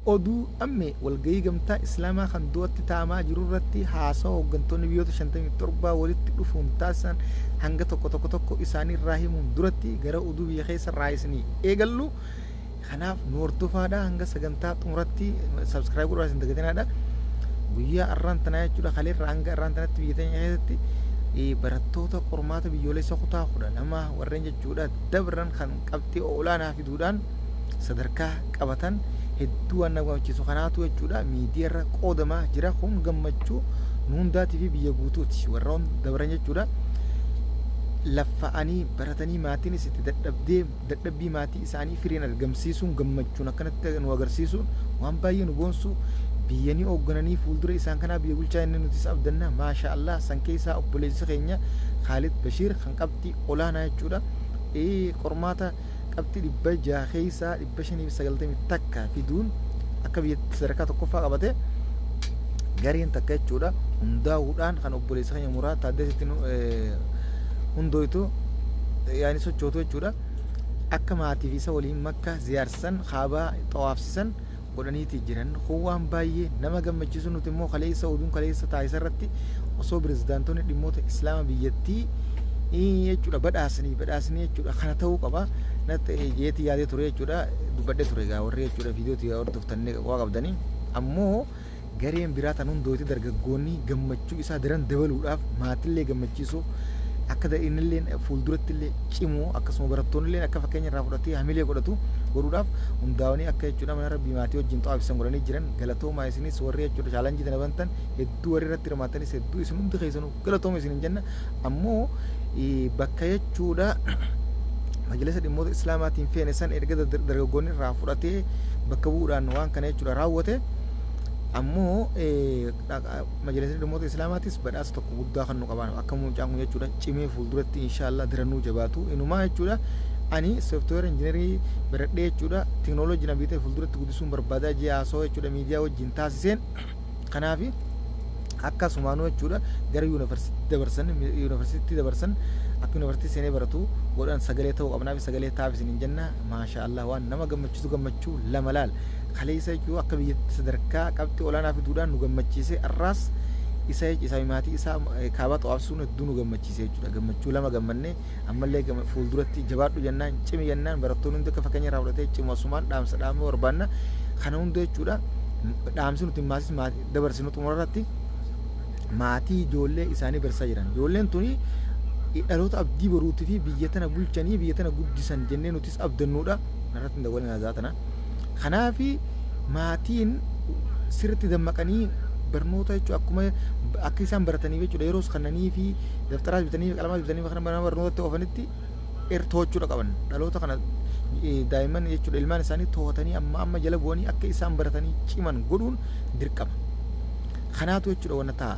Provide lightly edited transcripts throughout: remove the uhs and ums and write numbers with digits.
Oduu Ammee, Walgahii Gamtaa Islaamaa kan Dohatti taa'amaa jirurratti haasawa hooggantoonni biyyoota 57 walitti dhufuun taasisan hanga tokko tokko tokko isaanii irraa himuun duratti gara oduu biyya keessa irraa isinii eegallu. Kanaaf nu hordofaadha hanga sagantaa xumuratti subscribe godhuudhaas hin dagatinaadha. Guyyaa arraan tanaa jechuudha kaleerra hanga arraan tanatti biyya teenya keessatti barattoota qormaata biyyoolessa kutaa 12 warreen jechuudha dabran kan qabxii olaanaa fiduudhaan sadarkaa qabatan hedduu waan nama gammachiisu kanaatu jechuudha miidiyaarra qoodamaa jira. Kun gammachuu nu hundaatii fi biyya guutuuti warroon dabran jechuudha. Laffa'anii baratanii maatiinis itti dadhabdee dadhabbii maatii isaanii firiin argamsiisuun gammachuun akkanatti nu agarsiisuun waan baay'ee nu boonsu. Biyya ni hooggananii fuuldura isaan kanaa biyya bulchaa inni nutis abdanna. Maasha Allah, san keessaa obboleessi keenya Khaalid Bashiir kan qabxii olaanaa jechuudha qormaata qabxii 600 keessaa 591 fiduun akka biyyatti sadarkaa tokkoffaa qabate. Gareen takka jechuudha hundaa'uudhaan kan obboleessa keenya Muraa Taaddasitti hundooytu yaani sochootu jechuudha akka maatii fi isa waliin Makka ziyaarsisan, Kaabaa xawaafsisan godhaniiti jiran. Kun waan baay'ee nama gammachiisu. Nuti immoo kaleessa oduun kaleessa taasisa irratti osoo pirezidaantonni dhimmoota islaama biyyattii jechuudha badhaasanii jechuudha kana ta'uu qaba natti jeetii yaadee ture jechuudha dubbadhee ture. Egaa warri jechuudha viidiyootii hordoftanii waa qabdanii ammoo gareen biraa tan hundooti dargaggoonni gammachuu isaa daran dabaluudhaaf, maatillee gammachiisuuf, akka innillee fuulduratti illee cimu, akkasuma barattoonni illee akka fakkeenya irraa fudhatee hamilee godhatu godhuudhaaf hundaa'anii akka jechuudha mana rabbii maatii wajjin xawaafsisan godhanii jiran. Galatoomaa isinis warri jechuudha challenge tana bantan hedduu, warri irratti hirmaatanis hedduu, isin hundi keessanuu galatooma isin jenna. Ammoo bakka jechuudha majlisa dhimmoota islaamaatiin feene san erga dargaggoonni irraa fudhatee bakka bu'uudhaan waan kana jechuudha raawwate. Ammoo majlisni dhimmoota islaamaatis badhaasa tokko guddaa kan nu qabaan akka mucaan kun jechuudha cimee fuulduratti inshaallah dirannuu jabaatu. Inumaa jechuudha ani software engineering baradhee jechuudha teknooloojii na biitee fuulduratti guddisuun barbaadaa jee haasoo jechuudha miidiyaa wajjin taasiseen. Kanaafi akkasumaanuu jechuudha gara yuunivarsiitii dabarsan, akka yuunivarsiitii seenee baratu godhan sagalee ta'uu qabnaa fi sagalee taa'aaf isin hin jenna. Maasha Allah, waan nama gammachiisu, gammachuu lama laal. Kaleessa jechuun akka biyyatti sadarkaa qabxii olaanaa fiduudhaan nu gammachiise. Arraas isa isaa maatii isaa Kaabaa xawaafsuun hedduu nu gammachiise jechuudha. Gammachuu lama gammannee ammallee fuulduratti jabaadhu jennaan, cimi jennaan. Barattoonni hundi akka fakkeenya irraa fudhatee cimu asumaan dhaamsa dhaamuu barbaanna. Kana hunda jechuudha dhaamsi nuti maasis dabarsinu xumura irratti maatii ijoollee isaanii barsiisaa jiran. Ijoolleen tuni dhaloota abdii boruutii fi biyya tana bulchanii biyya tana guddisan jennee nutis abdannuudha. Irratti hin dawwalin haazaa tana. Kanaafi maatiin sirriitti dammaqanii barnoota jechuun akkuma akka isaan barataniif jechuudha yeroos kannanii fi daftaraas bitanii fi qalamaas bitanii kana mana barnootatti oofanitti to'achuudha qaban. Dhaloota kana, daa'imman jechuudha, ilmaan isaanii to'atanii amma amma jala bu'anii akka isaan baratanii ciman godhuun dirqama. Kanaatu jechuudha wanna ta'a.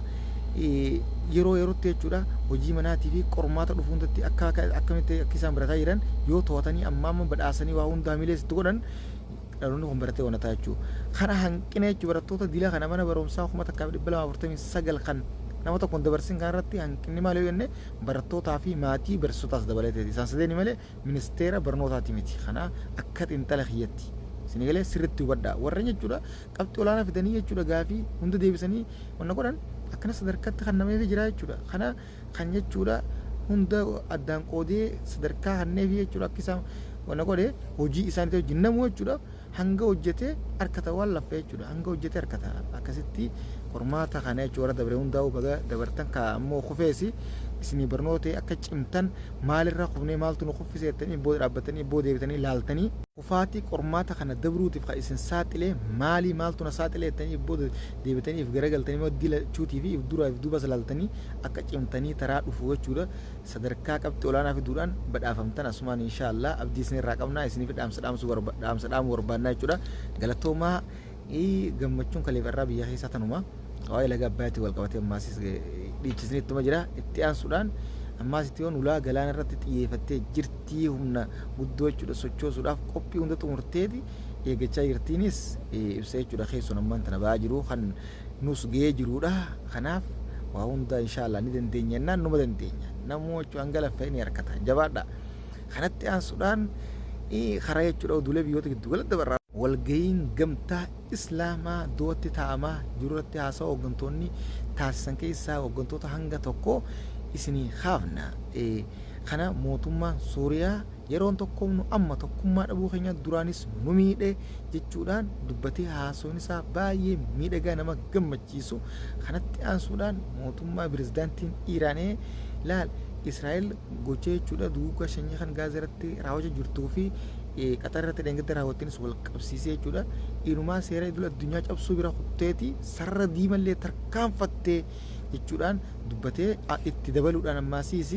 Yeroo yerootti jechuudha hojii manaatii fi qormaata dhufu hundatti akka akkamitti akka isaan barataa jiran yoo to'atanii amma amma badhaasanii waa hunda hamilees itti godhan, dhaloonni kun baratee wanna ta'a jechuudha. Kana hanqina jechuudha barattoota dila kana mana barumsaa 1249 kan nama tokkoon dabarsin kan irratti hanqinni maal yoo jenne, barattootaa fi maatii barsiisotaas dabalateeti. Isaan sadeeni malee ministeera barnootaati miti. Kana akka xiinxala kiyyatti. Isin galee sirriitti hubadhaa. Warreen jechuudha qabxii olaanaa fidanii jechuudha gaafii hunda deebisanii wanna godhan akkana sadarkaatti kan nameefi jira jechuudha. Kana kan jechuudha hunda addaan qoodee sadarkaa kanneefi jechuudha akka isaan wanna godhe hojii isaaniitti wajjin namuu jechuudha hanga hojjetee harkata waan laffee jechuudha, hanga hojjetee harkata. Akkasitti qormaata kana jechuudha warra dabre hundaa'uu baga dabartan, ka ammoo kufeesi isinii barnoota akka cimtan, maalirra kufnee, maaltu nu kuffise jettanii booda dhaabbatanii booda deebitanii laaltanii, kufaatii qormaata kana dabruutiif kan isin saaxilee maalii, maaltu na saaxilee jettanii booda deebitanii if garagaltanii maddii lachuutii fi if duraa if duubas laaltanii akka cimtanii taraa dhufu jechuudha sadarkaa qabxii olaanaa fiduudhaan badhaafamtan asumaan insha Allah abdii isin irraa qabnaa, isiniif dhaamsa dhaamsuu dhaamsa dhaamuu barbaannaa jechuudha. Galatoomaa. Gammachuun kaleef irraa biyya keessaa tanuma. Waa'ee laga Abbaayyaatti wal qabatee ammaasis dhiichisni ittuma jira. Itti aansuudhaan ammaas itti yoon ulaa galaana irratti xiyyeeffattee jirtii, humna guddoo jechuudha sochoosuudhaaf qophii hunda xumurteeti eeggachaa jirtiinis ibsa jechuudha keessoon ammaan tana ba'aa jiru kan nus ga'ee jirudha. Kanaaf waa hunda inshallah ni dandeenya jennaan numa dandeenya. Namuu jechuun hanga laffee ni harkata. Jabaadha. Kanatti aansuudhaan karaa jechuudha oduulee biyyoota giddu gala dabarraa. Walgahiin Gamtaa Islaamaa Dohatti taa'amaa jirurratti haasawa hooggantoonni taasisan keessaa hooggantoota hanga tokko isinii kaafna. Kana mootummaan Suuriyaa yeroon tokkoomnu amma, tokkummaa dhabuu keenya duraanis nu miidhe jechuudhaan dubbatee haasoon isaa baay'ee miidhagaa nama gammachiisu. Kanatti aansuudhaan mootummaa pirezidaantiin Iiraanee laal Israa'el gocha jechuudha duguuggaa sanyii kan Gaazaa irratti raawwachaa jirtuu fi Qaxar irratti dheengadda raawwattiinis wal qabsiisee jechuudha. Inumaa seera idil addunyaa cabsuu bira kutteeti sarara diimallee tarkaanfattee jechuudhaan dubbatee itti dabaluudhaan ammaasiis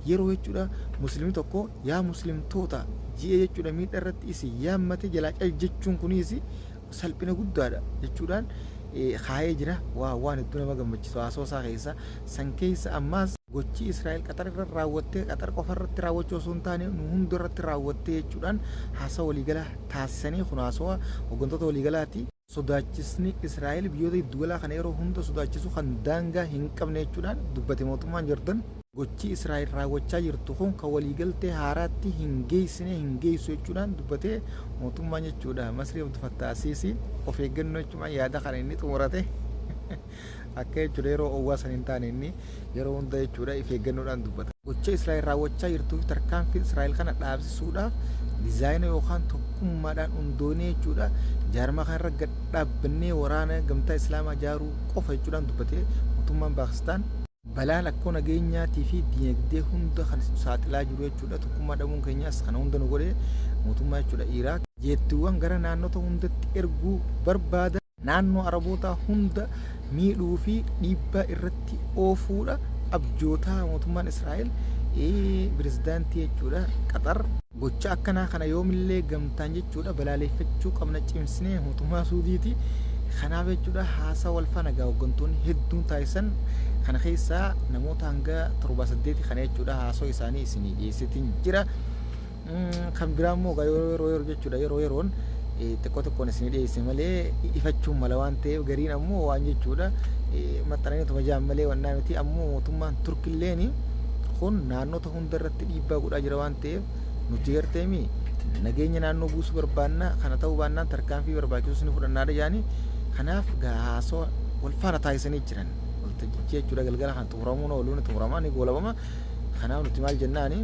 yeroo jechuudha muslimni tokko yaa muslimtoota ji'ee jechuudha miidha irratti isin yaammate jalaa cal jechuun kunis salphina guddaadha jechuudhaan kaayee jira. Waa waan hedduu nama gammachiisu haasoo isaa keessa san keessa ammaas gochi Israa'el Qaxar irra raawwattee Qaxar qofa irratti raawwachuu osoo hin taane nu hunda irratti raawwattee jechuudhaan haasawa waliigalaa taasisanii kun haasawa hooggantoota waliigalaati. Sodaachisni Israa'el biyyoota giddugalaa kana yeroo hunda sodaachisu kan daangaa hin qabne jechuudhaan dubbate mootummaan Jordan. Gochi Israa'el raawwachaa jirtu kun kan waliigaltee haaraatti hin geessine hin geessu jechuudhaan dubbate mootummaan jechuudha. Masrii Abdu Fattah Asiisii of eeggannoo jechuudhaan yaada kana inni xumurate akka jechuudha yeroo owwaa san hin taane inni yeroo hunda jechuudha if eeggannoodhaan dubbata. Gocha Israa'el raawwachaa jirtuu fi tarkaanfii Israa'el kana dhaabsisuudhaaf dizaayina yookaan tokkummaadhaan hundoonee jechuudha jaarmaa kanarra gad dhaabbannee waraana gamtaa Islaamaa ijaaruu qofa jechuudhaan dubbatee mootummaan Paakistaan. Balaa lakkoo nageenyaatii fi diinagdee hunda kan saaxilaa jiru jechuudha. Tokkummaa dhabuun keenyaas kana hunda nu godhe mootummaa jechuudha. Iraaq jeettiiwwan gara naannota hundatti erguu barbaada. Naannoo Arabootaa hunda miidhuu fi dhiibbaa irratti oofuudha abjootaa mootummaan Israa'el pirezidaantii jechuudha Qaxar. Gocha akkanaa kana yoomillee gamtaan jechuudha balaaleeffachuu qabna cimsinee mootummaa Suudiiti. Kanaaf jechuudha haasaa wal faana gaa hooggantoonni hedduun taasisan kana keessaa namoota hanga torba saddeeti kana jechuudha haasoo isaanii isinii dhiyeessitiin jira. Kan biraa immoo gaa yeroo yeroo jechuudha yeroo yeroon xiqqoo xiqqoon isinii dhiyeesse malee ifachuun mala waan ta'eef gariin ammoo waan jechuudha maxxananii otuma ja'an malee wannaa miti ammoo mootummaan Turkilleeni kun naannota hunda irratti dhiibbaa godhaa jira waan ta'eef nuti garteemi nageenya naannoo buusuu barbaanna, kana ta'uu baannaan tarkaanfii barbaachisus ni fudhannaadha jaanii. Kanaaf haasawaa wal faana taasisanii jiran waltajjichi jechuudha galgala kan xumuramuun ooluu ni xumurama, ni goolabama. Kanaaf nuti maal jennaani,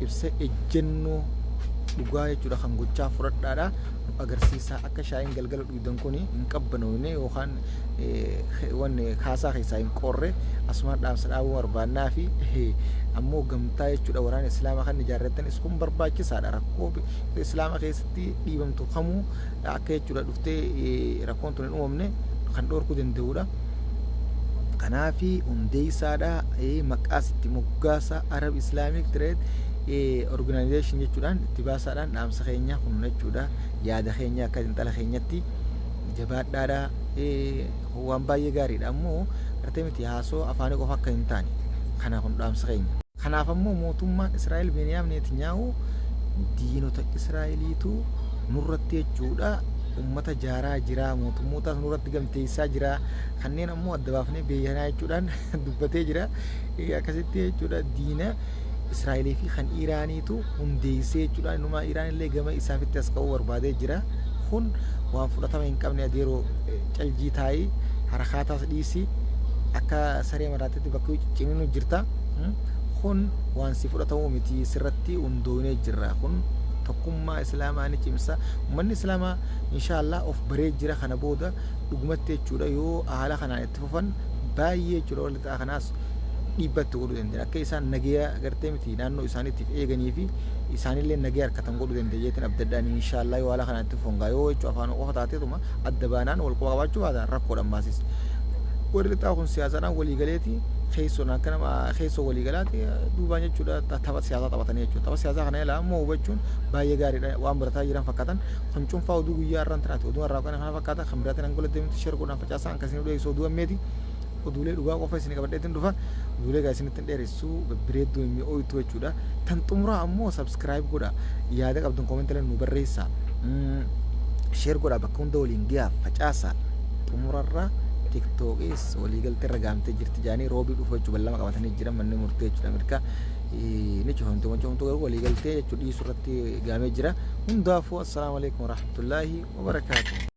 ibsa ejjennoo dhugaa jechuudha kan gochaa fudhadhaadha nu agarsiisaa. Akka shaayiin galgala dhugdan kun hin qabbanoofne yookaan wanni kaasaa keessaa hin qorre asumaan dhaamsa dhaabuu barbaannaa fi ammoo gamtaa jechuudha waraana islaamaa kan ijaarrattanis kun barbaachisaadha. Rakkoo islaama keessatti dhiibamtu kamuu akka jechuudha dhuftee rakkoon tun hin uumamne kan dhorkuu danda'udha. Kanaafi hundeessaadha, maqaas itti moggaasa Arab Islamic Trade Organization jechuudhaan itti baasaadhaan dhaamsa keenya kun jechuudha. Yaada keenya akka xiinxala keenyatti jabaadhaadha, waan baay'ee gaariidha. Ammoo gartee miti haasoo afaanii qofa akka hin taane kana kun dhaamsa keenya. Kanaaf ammoo mootummaan Israa'el Beniyaam Netanyahu diinota Israa'eliitu nurratti jechuudha ummata jaaraa jira, mootummootaas nurratti gamteessaa jira, kanneen ammoo adda baafnee beekanaa jechuudhaan dubbatee jira. Akkasitti jechuudha diina Israa'elii fi kan Iiraaniitu hundeessee jechuudhaan innumaa Iiraan illee gama isaafitti as ka'uu barbaadee jira. Kun waan fudhatama hin qabne, adeeroo caljii taa'ii harakaataas dhiisi, akka saree maraatetti bakka ciniinu jirta. Kun waan si fudhatamuu miti, sirratti hundoonee jirra. Kun tokkummaa Islaamaa ni cimsa. Uummanni Islaamaa inshaallah of baree jira. Kana booda dhugumatti jechuudha yoo haala kanaan itti fufan baay'ee jechuudha warri lixaa kanaas dhiibbaa itti godhuu danda'a. Akka isaan nagaya gartee miti naannoo isaaniitiif eeganii fi isaanillee nagaya harkatan godhuu danda'a jeetiin abdadhaan inshaallah yoo haala kanaan itti fufan gaa yoo jechuun afaan qofa taateetuma adda baanaan wal quba qabaachuu baatan rakkoodha ammasis. Warri lixaa kun siyaasaadhaan walii galeeti keessoon akka nama keessoo walii galaati duubaan jechuudha tapha siyaasaa taphatanii jechuudha. Tapha siyaasaa kana ilaa ammoo hubachuun baay'ee gaariidha, waan barataa jiran fakkaatan. Kun cuunfaa oduu guyyaa har'aan tanaati. Oduu har'aa kana fakkaata kan biraatiin hanga walitti deemtu share godhaan facaasaa akkasiin oduu eegsoo oduu ammeeti. Oduulee dhugaa qofa isin qabadheetiin dhufa. Oduulee gaa isinitti hin dheeressu, babbireedduu hin mi'ooytu jechuudha. Tan xumuraa ammoo subscribe godha, yaada qabdan comment illee nu barreessa, share godha, bakka hunda waliin gahaa facaasa. Xumurarra TikTokis waliigaltee irra gaamtee jirti jaanii roobii dhufu jechuudha ballama qabatanii jiran manni murtee jechuudha Ameerikaa ni cufamte, waan cufamtu garuu waliigaltee jechuudha dhiisuu irratti gaamee jira. Hundaafuu, assalaamu alaikum warahmatullaahi wabarakaatu.